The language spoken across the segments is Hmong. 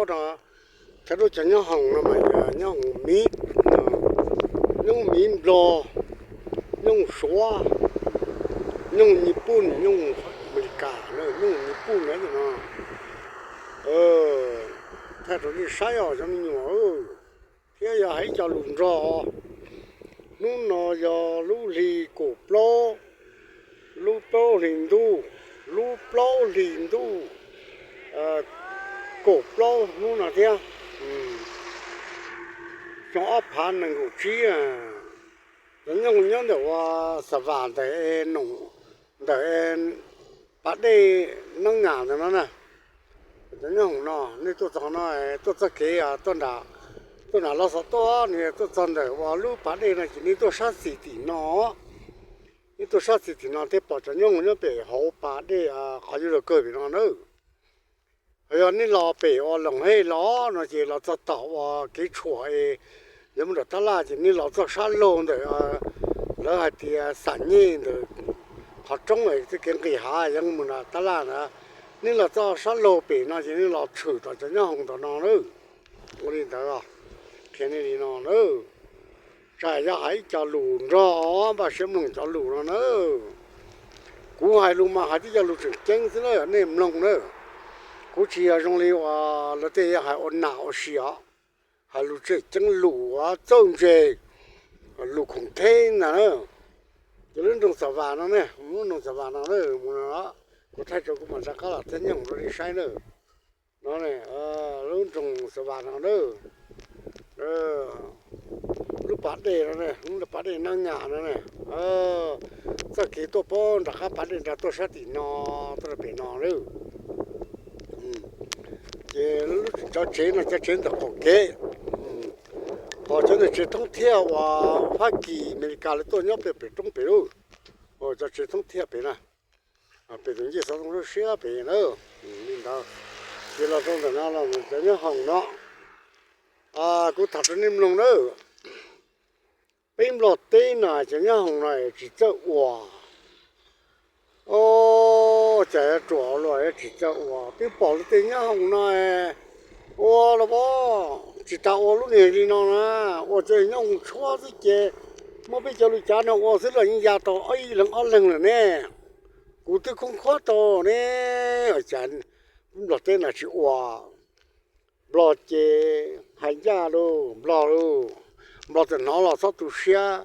no, thaum ub cov nyoob hoom no mas yog nyoob hoom miv, nyoob miv nplog, nyoob suav, nyoob nyij pooj, nyoob Amelikas, nyoob nyij pooj no, thaij rau nej saib os cov me nyuam, thiab yog hais ib co lus nrog. Hnub no yog lub hli kaum plaub, lub plaub hlis ntuj, lub plaub hlis ntuj kaum plaub hnub no thiab, xyoo ob phav nees nkaum tsib. Cov nyooj nyob ntawm ua Xa Vam ntawm, ntawm pas dej Nab Nyas ntawm no na. Cov nyooj hoom no nej tuaj txog no, tuaj txoj kev tuaj nram Los Xos tuaj, nws tuaj txog ntawm ua lub pas dej no ces nej tuaj sab xis tim no, nej tuaj sab xis tim no thiaj pom cov nyooj nyob pem hauv pas dej qhov yuav luag kawg pem no na. Ho yog nej los pem ua Loos Hej los no ces los txog tom ua kev tshuam es yuav mus nram tab laj ces nej los txog sab laug ntawm, lawv hais tias xam nyej ntawm qhov roob txoj kev nqis hav yuav mus nram tab laj ntawd, nej los txog sab laug pem no ces nej los tshwm tom cov nyooj hoom tom no na. Ua li ntawd, qhia nej li no na. Tsam yog hais ib co lus nrog, npaj siab mloog cov lus no na. Kuv hais lus mas hais tib co lus tseem ceeb xwb na, nej mloog na. Kuv tsis yog zoo li uas lawv tej yog hais ua nam ua si os, hais lus tseem ceeb, lus txawj ntse, lus khoom theb ntag na. Ces lub nroog Xa Vam no ne, lub nroog Xa Vam no na, kuv thaij tso kuv mam rov qab los thaij nyooj rau nej saib na. No, lub nroog Xa Vam no na, lub pas dej no, lub pas dej Nab Nyas no, txoj kev tuaj pab nram qab pas dej nrad tuaj sab tim no, tuaj rau pem no lawm. Ces cov tsev no cov tsev ntawm qaum kev, ho cov ntawm tsev thoob thiaj uas Fab Kis Amelikas lawv tuaj nyob pem, pem roob pem lub, cov tsev thoob thiaj pem na, pem tus ncej xov tooj lub siab pem na. Li ntawd, ces los rau ntawm no los cov nyob hoom no, kuv tham rau nej mloog na. Peb Nplog teb no cov nyob hoom no tsis txawj ua. Ov, cas yuav ruam luaj tsis txawj ua. Twb pom luag tej nyob hoom no ua los as, tsis tas ua lub niag li no na, ua cov nyob hoom tshuab xwb ces muab peb cov lus cav no ua xwb los yeej ya tau ib leeg ob leeg lawm ne. Kuv twb khoob khuab tau ne, cas Nplog teb no tsis ua. Nplog ces hais ncaj lauj, Nplog lauj, Nplog txawm hnov los txhob tu siab.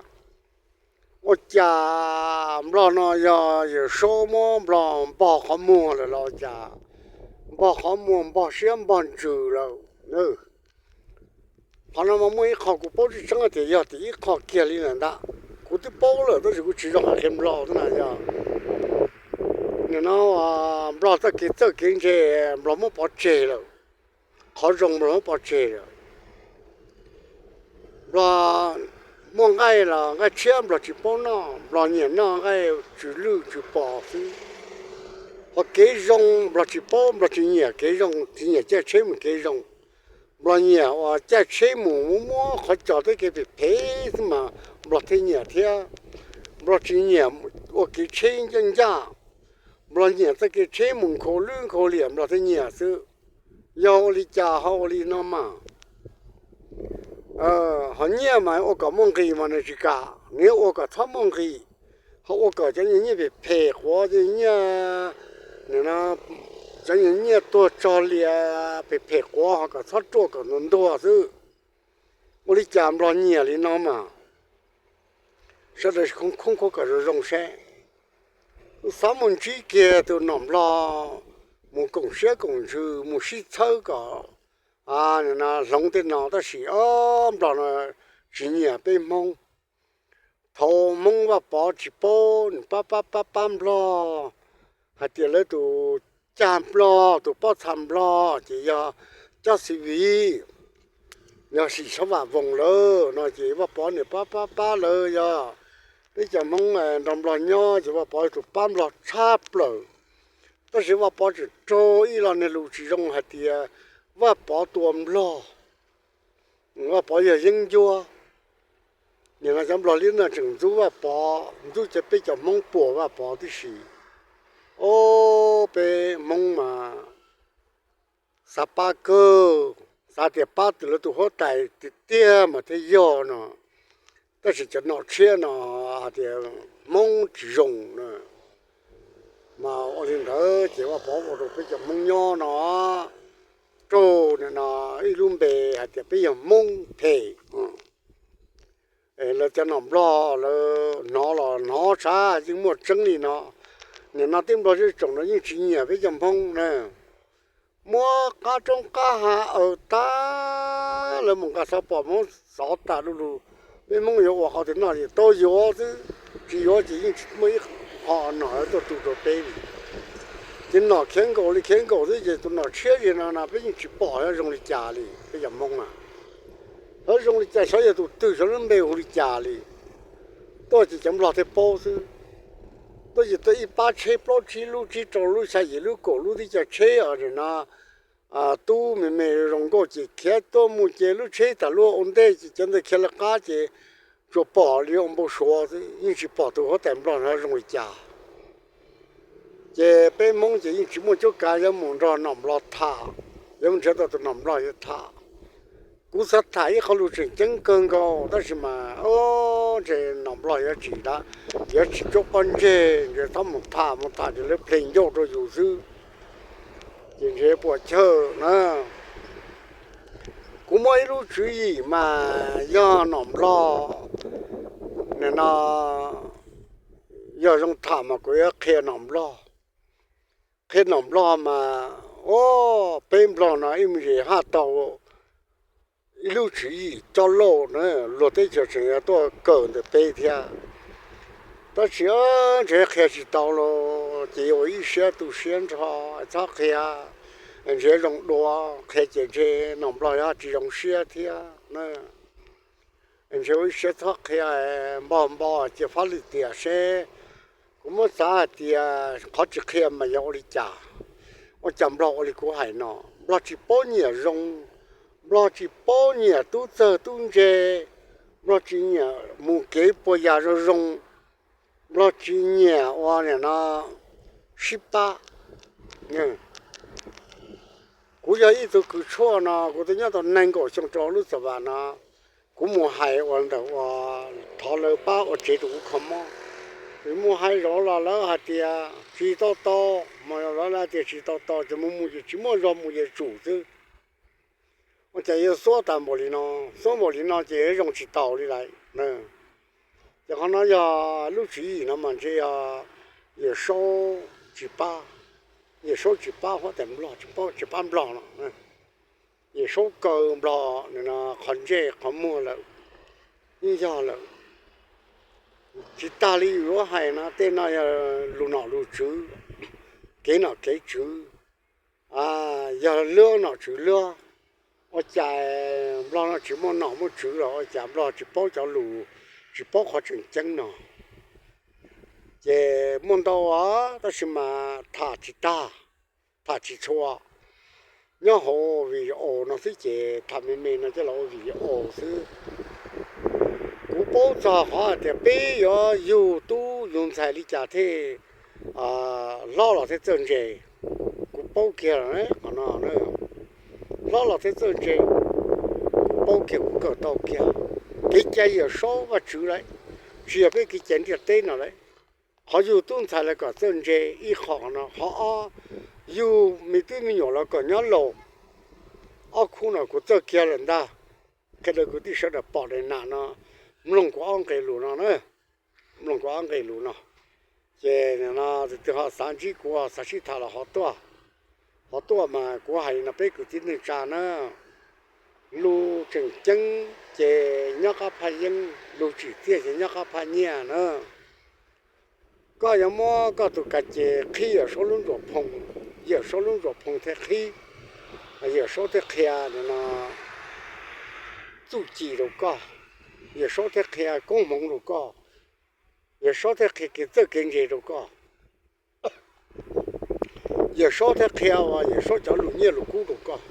Ua cas Nplog no yog Yawm Saub muab Nplog npog qhov muag lawm los cas? Npog qhov muag, npog siab, npog ntsws lawm. Qhov no mas muaj ib qho kuv paub tseeb tseeb tias yog tias ib qho kiag li lawm ntag. Kuv twb paub lawm tab sis kuv tsis zoo hais qhia Nplog xwb na yog. Nim no Nplog txoj kev txawj kev ntse Nplog muab pov tseg lawm. Qhov zoo Nplog muab pov tseg lawm. Nplog muaj nqaij los nqaij tshiab Nplog tsis paub noj, Nplog nyiam noj nqaij tsw lwj tsw pos xwb. Ho kev zoo Nplog tsis paub, Nplog tsis nyiam kev zoo, tsis nyiam caij tsheb mus kev zoo. Nplog nyiam uas caij tsheb mus muab muab qhov cos tej kev phem phem xwb mas Nplog thiaj nyiam thiab. Nplog tsis nyiam ua kev tsheb ncaj ncaj. Nplog nyiam txoj kev tsheb mus nkhaus lwj nkhaus liam Nplog thiaj nyiam xwb. Yog ua li cas ho ua li no mas, ho nyiaj mas ua kom muaj nqis mas nws tsis kam, nws ua kom txhob muaj nqis. Ho ua kom cov nyiaj phem phem quav, cov nyiaj, cov nyiaj tuag tsog lias phem phem quav ho kom txhob ruaj kom ntuag ntuag xwb. Ua li cas Nplog nyiam li no mas? Sawv daws khoob khoob khuab kom zoo zoo seb. Xav mus ntsib kiag tus nom Nplog mus koom siab koom ntsws mus sib txhawb kom hloov tej no tab sis ob Nplog no tsis nyiam peb Hmoob. Thaum Hmoob Vaj Pov tsis paub, nws pab pab pab pab Nplog hais tias lawv tus cag Nplog, tus pob txha Nplog ces yog Cob Xi Vis, yog Sim Xyob Vam Voos lawm no ces Vaj Pov niam pab pab pab lawv, yog peb cov Hmoob nrog Nplog nyob ces Vaj Pov yog tus pab Nplog tshaj plaws. Tab sis Vaj Pov tseem raug ib lo niag lus tsis zoo hais tias Vaj Pov tua Nplog. Vaj Pov yog yeeb ncuab. Nim no cov Nplog liab no tseem ntxub Vaj Pov, ntxub cov peb cov Hmoob puas Vaj Pov tib si. Ob peb Hmoob mas xav pab kawg, xav tias pab lawv tus huab tais tiag tiag mas thiaj yog no, tab sis cov nom tshiab no hais tias Hmoob tsis zoo na. Mas ua li ntawd ces Vaj Pov ua rau peb cov Hmoob nyob no raug nim no ib lub npe hais tias peb yog Hmoob phem. Lawv cov nom Nplog lawv hnov los hnov tshaj yeej muaj tseeb li no. Nim no tib Nplog zej tsoom no yeej tsis nyiam peb cov Hmoob na. Muab qab roob qab hav aws tag, lawv mus nqa xov pom Hmoob xov tas du lug, peb Hmoob yuav ua qhov twg noj ces tau yuav xwb, tsis yuav ces yeej tsis muaj ib qho nom tuaj tu rau peb li. Ces nom khiav nkaus li khiav nkaus xwb ces tus nom tshiab li no no peb yeej tsis pom xyov zoo li cas li peb cov Hmoob na. Xyov zoo li cas, xyov yog tus twg, xyov lub npe hu li cas li. Tuaj ces cov Nplog thiaj paub xwb. Tuaj ces tuaj ib pab tsheb plaub tsib lub tsib rau lub xya yim lub kaum lub tib co tsheb os nim no tub me me zoo nkauj ces khiav tuaj mus ces lub tsheb tag luaj ua ntej ces cov ntawd khiav lawv qab ces tsuas pom li ua npau suav xwb, yeej tsis pom tus huab tais Nplog no zoo li cas. Ces peb Hmoob ces yeej tsis muaj cuab kav yuav mus nrog nom Nplog tham, yuav mus nrhiav tau tus nom Nplog yuav tham. Kuv xav tham ib qho lus tseem ceeb kawg nkaus tab sis mas o, ntshe nom Nplog yuav tsis da, yuav tsis cuab pob ntseg, ntshe txhob mus tham, mus tham ces lawv pleg ncauj rau yus xwb, ces ntshe puas chawj na. Kuv muaj ib lub tswv yim mas yog nom Nplog nim no yog zoo tham mas kuv yuav qhia nom Nplog. Qhia nom Nplog mas o, peb Nplog no ib me ntsis haj tau ib lub tswv yim coj lauj na, luag teb chaws tseem yuav tuaj kawm ntawm peb thiab. Tab sis ntshe qhia tsis tau los ces ua ib siab tu siab nrho, txhob qhia, ntshe zoo dua, qhia ces ntshe nom Nplog yuav tsis zoo siab thiab. Ntshe ua ib siab txhob qhia, npog npog cia fab lwm tiam seb. Kuv muab xav hais tias qhov tsis qhia mas yog ua li cas? Ua cas Nplog ua li kuv hais no? Nplog tsis paub nyiam zoo, Nplog tsis paub nyiam tub txawg tub ntse, Nplog tsis nyiam mus kev puas yam zoo zoo, Nplog tsis nyiam ua nim no sib pab. Kuv yog ib tug kws tshuaj no kuv twb nyob tau nees nkaum xyoo rau lub txas vas no, kuv mus hais ua ntawm ua thov lawv pab ua tsev rau kuv kho mob. Kuv mus hais zov los lawv hais tias tsis tau tau, mas lawv hais tias tsis tau tau ces mus mus ces tsis muaj zog mus ces tsum xwb. Ua cas yuav xuab tas npaum li no, xuab npaum li no ces zoo tsis taus li lawm. Ces qhov no yog lub tswv yim no mas ntshe yog Yawm Saub tsis pab, Yawm Saub tsis pab huab tais Nplog, tsis pab Nplog no. Yawm Saub kaw Nplog qhov ntsej qhov muag lawm, yeej yog lawm. Tsis tas li yus yuav hais no tej no yog lus nom lus tswv, kev nom kev tswv, yog luag nom tswv luag. Ua cas Nplog no tsis muaj nom muaj tswv los ua cas Nplog tsis paub cov lus, tsis paub qhov tseem ceeb no? Ces muaj ntau tab sis mas tham tsis tag, tham tsis txhua. Nyob hauv video no xwb ces tham me me no coj los ua video xwb. Kuv paub txog qhov hais tias peb yuav yug tub yug ntxhais li cas thiaj hlob los thiaj txawj ntse. Kuv paub kiag qhov no, hlob los thiaj txawj ntse. Kuv paub kiag, kuv kawm tau kiag. Kev cai Yawm Saub Vajtswv lawm, tsis yog peb kev cai ntiaj teb no lawm. Qhov yug tub ntxhais los kom txawj ntse ib qho no, qhov ob, yug me tub me nyuam los kom nyob laus. Ob khub no kuv txawj kiag lawm ntag. Qhia rau kwv tij sawv daws pom daim nam no, mloog kuv ob nqe lus no na, mloog kuv ob nqe lus no. Ces tus twg ho xav ntsib kuv, xav sib tham los ho tuaj, ho tuaj mas kuv hais no peb kwv tij neej tsa na, lus tseem ceeb ces nyob qab phaj yeeb, lus tsim txiaj ces nyob qab phaj nyiaj na. Koj yuav muab koj tus ka ces qhib Yawm Saub lub ntsuas phoo, Yawm Saub lub ntsuas phoo thiaj qhib, Yawm Saub thiaj qhia no txuj ci rau koj, Yawm Saub thiaj qhia koob hmoov rau koj, Yawm Saub thiaj qhia kev txawj kev ntse rau koj. Yawm Saub thiaj qhia uas Yawm Saub cov lus nyiaj lus kub rau koj.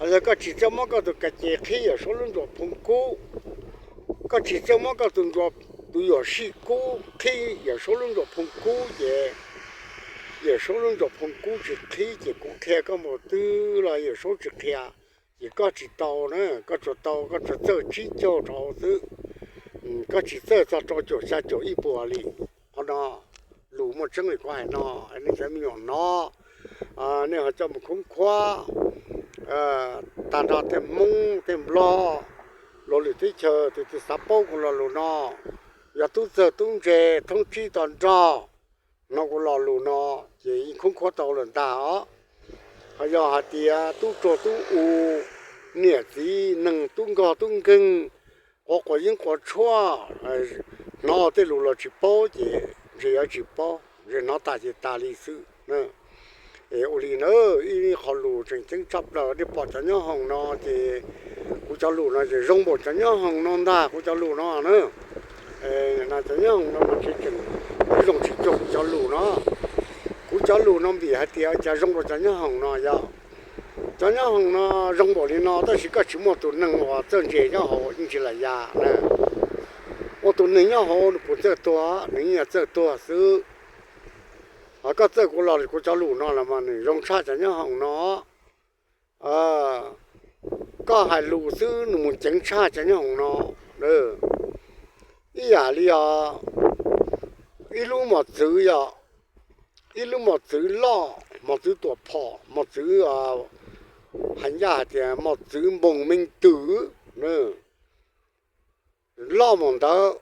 Yog koj tsis txawj muab koj tus ka ces qhib Yawm Saub lub ntsuas phoo kub, koj tsis txawj muab koj tus ntsuas, tus yuam sij kub qhib Yawm Saub lub ntsuas phoo kub ces Yawm Saub lub ntsuas phoo kub tsis qhib ces kuv qhia koj mus twg los Yawm Saub tsis qhia, ces koj tsis tau na, koj tsuas tau, koj tsuas txawj tsib caug rau hauv xwb. Koj tsis txawj txog rau caum xya caum ib puas li. Qhov no lus muaj tseeb li kuv hais no, nej cov me nyuam no, nej ho coj mus khoob khuab tag nrho tej Hmoob tej Nplog, luag lwm teb chaws tus twg xav paub kuv lo lus no, yog tub txawg tub ntse thoob tsib to nrog hnov kuv lo lus no ces yeej khoob khuab tau lawm ntag os. Ho yog hais tias tub ruam tub u, niam txiv neeg tub nkog tub nkeeg, quav quav yeeb quav tshuaj, hnov tej lus los tsis paub ces ntshe yuav tsis paub, ntshe hnov tas ces tas li xwb. Es ua li na, ib qho lus tseem ceeb tshaj plaws nej pom cov nyob hoom no ces kuv cov lus no ces zoo npaum cov nyob hoom no ntag, kuv cov lus no na. Cov nyob hoom no mas tseem zoo tsis cuag kuv cov lus no. Kuv cov lus no vim hais tias cas zoo rau cov nyob hoom no yog, cov nyob hoom no zoo npaum li no tab sis koj tsis muaj tus neeg uas txawj ntse nyob hauv yeej tsis lam yas na. Muaj tus neeg nyob hauv nws puas txawj tuag, nws yeej yog txawj tuag xwb. Ho koj txawj kuv lo lus, kuv cov lus no los mas nws zoo tshaj cov nyob hoom no. Koj hais lus xwb nws mus ceev tshaj cov nyob hoom no. Ib yam li os, ib lub mos txwv yog, ib lub mos txwv loj, mos txwv tuam phom, mos txwv, hais ncaj hais tias mos txwv npoos me twm, loj mus ntawd,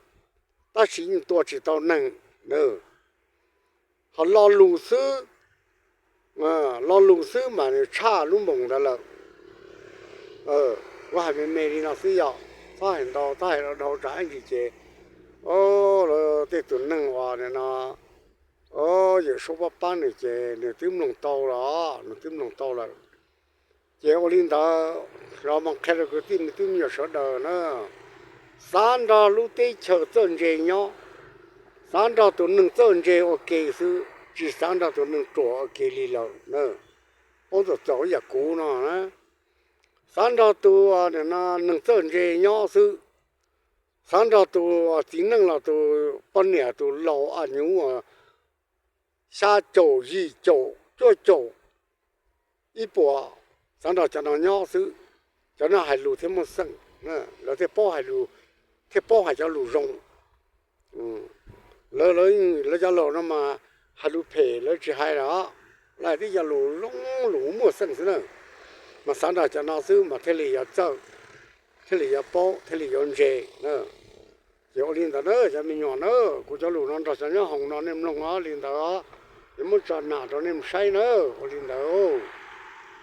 tab sis yeej tua tsis tau neeg. Ho lo lus xwb, lo lus xwb mas nws tshaj lub npoos ntawd lawm. Kuv hais me me li no xwb yog, txhob hais ntau, txhob hais dhau, tsam ib ntsis ces lawv tej tus neeg uas no, Yawm Saub pab pab nws ces nws twb mloog tau los, nws twb mloog tau lawm. Ces ua li ntawd, los mas qhia rau kwv tij me tub me nyuam sawv daws na, xav nrog lub teb chaws txawj ntse nyob, xav nrog tus neeg txawj ntse ua ke xwb, tsis xav nrog tus neeg ruam ua ke li lawm na. Paub txaus txaus ib yam kuv no na, xav nrog tus neeg txawj ntse nyob xwb, xav nrog tus txiv neej los tus poj niam tus laus a nyuv xya caum yim caum cuaj caum ib puas, xav nrog cov no nyob xwb. Cov no hais lus thiaj muaj xeem, lawv thiaj paub hais lus, thiaj paub hais cov lus zoo. Lawv, lawv cov laus no mas hais lus phem lawv tsis hais los, lawv hais tib cov lus zoo, lus muaj xeem xwb na. Mas xav nrog cov no xwb mas thiaj li yuav txawj, thiaj li yuav paub, thiaj li yuav ntse. Ces ua li ntawd na cov me nyuam na, kuv cov lus no nrog cov nyob hoom no nej mloog os, li ntawd es muab tso nam rau nej mus saib na, ua li ntawd.